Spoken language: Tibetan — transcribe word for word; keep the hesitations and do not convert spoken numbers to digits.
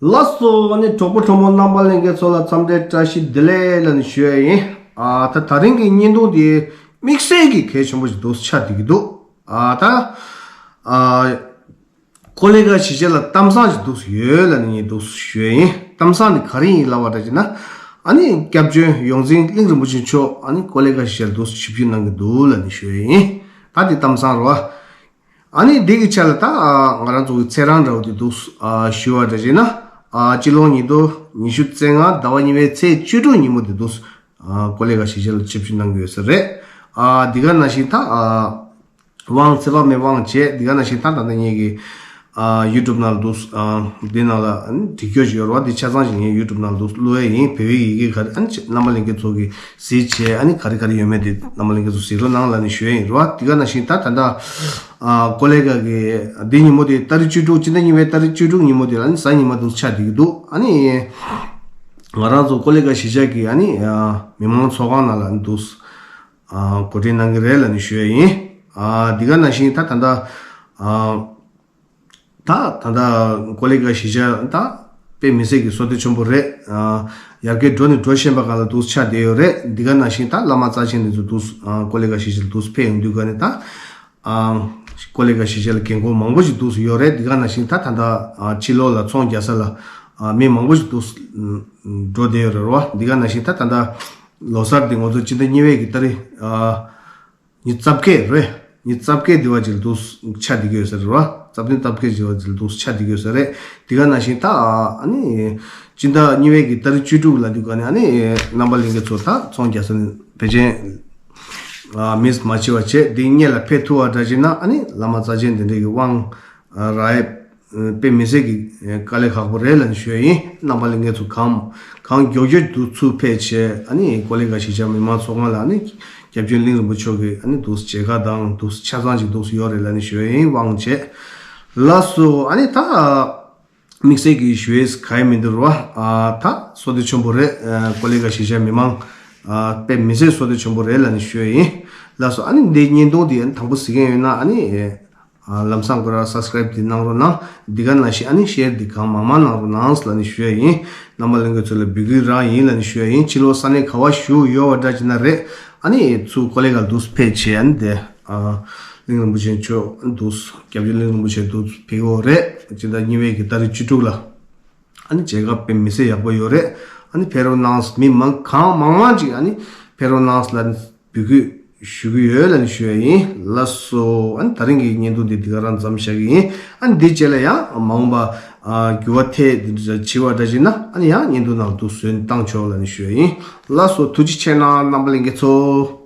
ལགས་སོ། ཨ་ནི་གྲོགས་པོ་གྲོགས་མོ་རྣམ་པ་ལྷན་རྒྱས་ཚོ་ལ་འཚམས་འདྲི་བཀྲ་ཤིས་བདེ་ལེགས་ལབ་ནས་ཞུ་ཡ་ཡིན། ཨ་ད་ད་རིང་གི་བརྙན་ཐུང་དེ་དམིགས་བསལ་གྱི་གལ་ཆེན་པོ་ཞིག་འདུག་ཆགས་བསྡད་ཀྱི་འདུག་ཨ་ད་ཨ་ཀོ་ལེ་གྷལ་གཞིས་ཆགས་ལ་གཏམ་བཟང་ཞིག་འདུག་ཡོད་ལབ་ནས་ངས་འདུག་ཞུ་ཡ་ཡིན། གཏམ་བཟང་དེ་ག་རེ་ཡིན་ལབ་པ་འདྲ་བྱས་ན། ཨ་ནི་སྐྱབས་བཅོལ་ཡོངས་འཛིན་གླིང་རིན་པོ་ཆེ་མཆོག་ཨ་ནི་ཀོ་ལེ་གྷལ་གཞིས་ཆགས་ལ་འདུག་ཆིབས་བསྒྱུར་གནང་གི་འདུག་ལབ་ནས་ཞུ་ཡ་ཡིན། ད་དེ་གཏམ་བཟང་རེད་བ། ཨ་ནི་འདི་གི་ཆ་ལ་ད་ཨ་ང་རང་ཚོ་གི་ཚེས་གྲངས་འདྲ་བོ་དེ་འདུག་ཨ་ཞུ་བ་འདྲ་བྱས་ན། ཨ་སྤྱི་ལོ་ཉིས་སྟོང་ཉི་ཤུ་རྩ་ལྔ་ཟླ་བ་གཉིས་པའི་ཚེས་བཅུ་དྲུག་ཉིན་མོ་དེ་འདུག་ཨ་ཀོ་ལེ་གྷལ་གཞིས་ཆགས་ལ་ཆིབས་བསྒྱུར་གནང་གི་ཡོད་ས་རེད། ཨ་འདི་ག་ནང་བཞིན་ད་ཨ་དབང་ཚེ་དཔག་མེད་དབང་བྱས། འདི་ག་ནང་བཞིན་ད་ད་ལྟ་ངེད་ཀྱི་ཨ་ཡུ་ཊུབ་ནང་ལ་འདུག་ཨ་འདི་ནང་ལ་ཨ་ནི་འབྲི་རྒྱུ་ཞིག་ཡོད་རེད་བ། འདི་ཆ་ཚང་ཞིག་ངས་ཡུ་ཊུབ་ནང་ལ་འདུག་བླུག་ཡ་ཡིན། བོད་ཡིག་ཡི་གེ་ག་རེ་ཨ་ནི་རྣམ་པ་ལྷན་རྒྱས་ཚོ་གིས་གཟིགས་བྱས། ཨ་ནི་ག་རེ་ག་རེ་ཡོད་མེད་དེ་རྣམ་པ་ལྷན་རྒྱས་ཚོ་གཟིགས་རོགས་གནང་ལབ་ནས་ཞུ་ཡ་ཡིན་རེད་བ། འདི་ག་ནང་བཞིན་ད་ད་ལྟ་ཨ་ཀོ་ལེ་གྷལ་གི་འདི་ཉིན་མོ་དེ་ཏ་རིག་བཅུ་དྲུག་སྤྱི་ཟླ་གཉིས་པའི་ཏ་རིག་བཅུ་དྲུག་ཉིན་མོ་དེ་ལ་ཨ་ནི་གཟའ་ཉི་མ་འདུག་ཆགས་བསྡད་ཀྱི་འདུག་ཨ་ནི་ང་རང་ཚོ་ཀོ་ལེ་གྷལ་གཞིས་ཆགས་ཀྱི་ཨ་ནི་ཨ་མི་མང་ཚོགས་ཁང་ནང་ལ་ཨ་ནི་འདུག་ཨ་གོ་སྒྲིག་གནང་གི་རེད་ལབ་ནས་ཞུ་ཡ་ཡིན། ཨ་འདི་ག་ནང་བཞིན་ད་ད་ལྟ་ཨ་ད་ད་ལྟ་ཀོ་ལེ་གྷལ་གཞིས་ཆགས་ད་དཔེ་མི་སྲིད་ཀྱི་བསོད་བདེ་ཆེན་པོ་རེད། ཨ་ཡར་རྒྱས་འགྲོ་ནས་འགྲོ་བཞིན་པ་ག་ལ་འདུག་ཆགས་བསྡད་ཡོད་རེད། འདི་ག་ནང་བཞིན་ད་བླ་མ་རྩ་ཆེན་དེ་ཚོ་འདུག་ཨ་ཀོ་ལེ་གྷལ་གཞིས་ཆགས་ལ་འདུག་ཕེབས་ཡོང་དུས་ག་ནས་ད་ཨ་ཀོ་ལེ་གྷལ་གཞིས་ཆགས་ལ་རྒན་གོག་མང་པོ་ཞིག་འདུག་ཡོད་རེད། འདི་ག་ནང་བཞིན་ད་ད་ལྟ་ཨ་ཕྱི་ལོགས་ལ་ཚོང་རྒྱག་ས་ལ་ཨ་མི་མང་པོ་ཞིག་འདུག་འགྲོ་བསྡད་ཡོད་རེད་བ། འདི་ག་ནང་བཞིན་ད་ད་ལྟ་ལོ་གསར་འདི་ང་ཚོ་སྤྱི་ཟླ་གཉིས་པའི་གི་ཏ་རིག་ཨ་ཉི་ཤུ་རྩ་བརྒྱད་རེད། ཉི་ཤུ་རྩ་བརྒྱད་འདི་བ་ཅིག་ལ་འདུག་ཆགས་བསྡད་ཀྱི་ཡོད་ས་རེད་བ། རྩ་བདུན་རྩ་བརྒྱད་འདི་བ་ཅིག་ལ་འདུག་ཆགས་བསྡད་ཀྱི་ཡོད་ས་རེད། འདི་ག་ནང་བཞིན་ད་ཨ་ནི་སྤྱི་ཟླ་གཉིས་པའི་གི་ཏ་རིག་བཅུ་དྲུག་ལ་འདི་ག་ནས་ཨ་ནི་རྣམ་པ་ལྷན་རྒྱས་ཚོ་ད་ཚོང་རྒྱག་ས་ནས་ཕལ་ཆེར་ཨ་མི་མ་ཆེ་བ་བྱས། འདི་སྔོན་ལ་ཕེབས་ཐུབ་པ་འདྲ་བྱས་ན་ཨ་ནི་བླ་མ་རྩ་ཆེན་དེ་འདྲའི་གི་དབང་རག་ཡས་དཔེ་མི་སྲིད་ཀྱི་དཀའ་ལས་ཁག་པོ་རེད་ལབ་ནས་ཞུ་ཡ་ཡིན། རྣམ་པ་ལྷན་རྒྱས་ཚོ་གང་གང་མགྱོགས་མགྱོགས་འདུག་ཚུར་ཕེབས་བྱས། ཨ་ནི་ཀོ་ལེ་གྷལ་གཞིས་ཆགས་མི་མང་ཚོགས་ཁང་ལ་ཨ་ནི་སྐྱབས་རྗེ་གླིང་རིན་པོ་ཆེ་གི་ཨ་ནི་འདུག་མཇལ་ཁ་དང་འདུག་ཆ་ཚང་ཅིག་འདུག་ཡོད་རེད་ལབ་ནས་ཞུ་ཡ་ཡིན། དབང་བྱས། ལགས་སོ། ཨ་ནི་ད་དམིགས་བསལ་གྱི་ཞུ་ཡས་ག་ཡེ་མི་འདུག་ར་བ། ཨ་ད་བསོད་བདེ་ཆེན་པོ་རེད། ཨ་ཀོ་ལེ་གྷལ་གཞིས་ཆགས་མི་མང་ཨ་དཔེ་མི་སྲིད་བསོད་བདེ་ཆེན་པོ་རེད་ལབ་ནས་ཞུ་ཡ་ཡིན། ལགས་སོ། ཨ་ནི་འདི་བརྙན་ཐུང་འདི་ཨ་ནི་དང་པོ་གཟིགས་མཁན་ཡོད་ན་ཨ་ནི་ཨ་ལམ་སང་ཁོ་ར་སབ་སི་ཀ་རེབ་འདི་གནང་རོགས་གནང་། འདི་ག་ནང་བཞིན་ཨ་ནི་ཤེར་འདི་གང་མང་མང་གནང་རོགས་གནང་ལབ་ནས་ཞུ་ཡ་ཡིན། རྣམ་པ་ལྷན་རྒྱས་ཚོ་ལ་འབོད་སྐུལ་རང་ཡིན་ལབ་ནས་ཞུ་ཡ་ཡིན། ཕྱི་ལོགས་ས་གནས་ག་བ་བཞུགས་ཡོད་པ་འདྲ་ཅིག་ན་རེད། ཨ་ནི་ཚུར་ཀོ་ལེ་གྷལ་འདུག་ཕེབས་བྱས། ཨ་ནི་དེ་ཨ་གླིང་རིན་པོ་ཆེ་མཆོག་འདུག་སྐྱབས་རྗེ་གླིང་རིན་པོ་ཆེ་འདུག་ཕེབས་ཀྱི་ཡོད་རེད། སྤྱི་ཟླ་གཉིས་པའི་གི་ཏ་རིག་བཅུ་དྲུག་ལ་ཨ་ནི་མཇལ་ཁ་དཔེ་མི་སྲིད་ཡག་པོ་ཡོད་རེད། ཨ་ནི་ཕེབས་རོགས་གནང་། མི་མང་གང་མང་མང་ཅིག་ཨ་ནི་ཕེབས་རོགས་གནང་ལབ་ནས་འབོད་སྐུལ་ཞུ་གི་ཡོད་ལབ་ནས་ཞུ་ཡ་ཡིན། ལགས་སོ། ཨ་ནི་ད་རིང་གི་བརྙན་ཐུང་འདི་འདི་ག་རང་མཚམས་བཞག་གི་ཡིན། ཨ་ནི་འདི་རྗེས་ལ་ཡང་མ་འོངས་པ་ཨ་འགྱུར་བ་ཐེབས་འདི་འདྲ་བྱེད་པ་འདྲ་བྱས་ན་ཨ་ནི་ཡང་བརྙན་ཐུང་ནང་དུ་བཟོས་བཏང་ཆོག་ལབ་ནས་ཞུ་ཡ་ཡིན། ལགས་སོ། ཐུགས་རྗེ་ཆེ་གནང་རྣམ་པ་ལྷན་རྒྱས་ཚོ།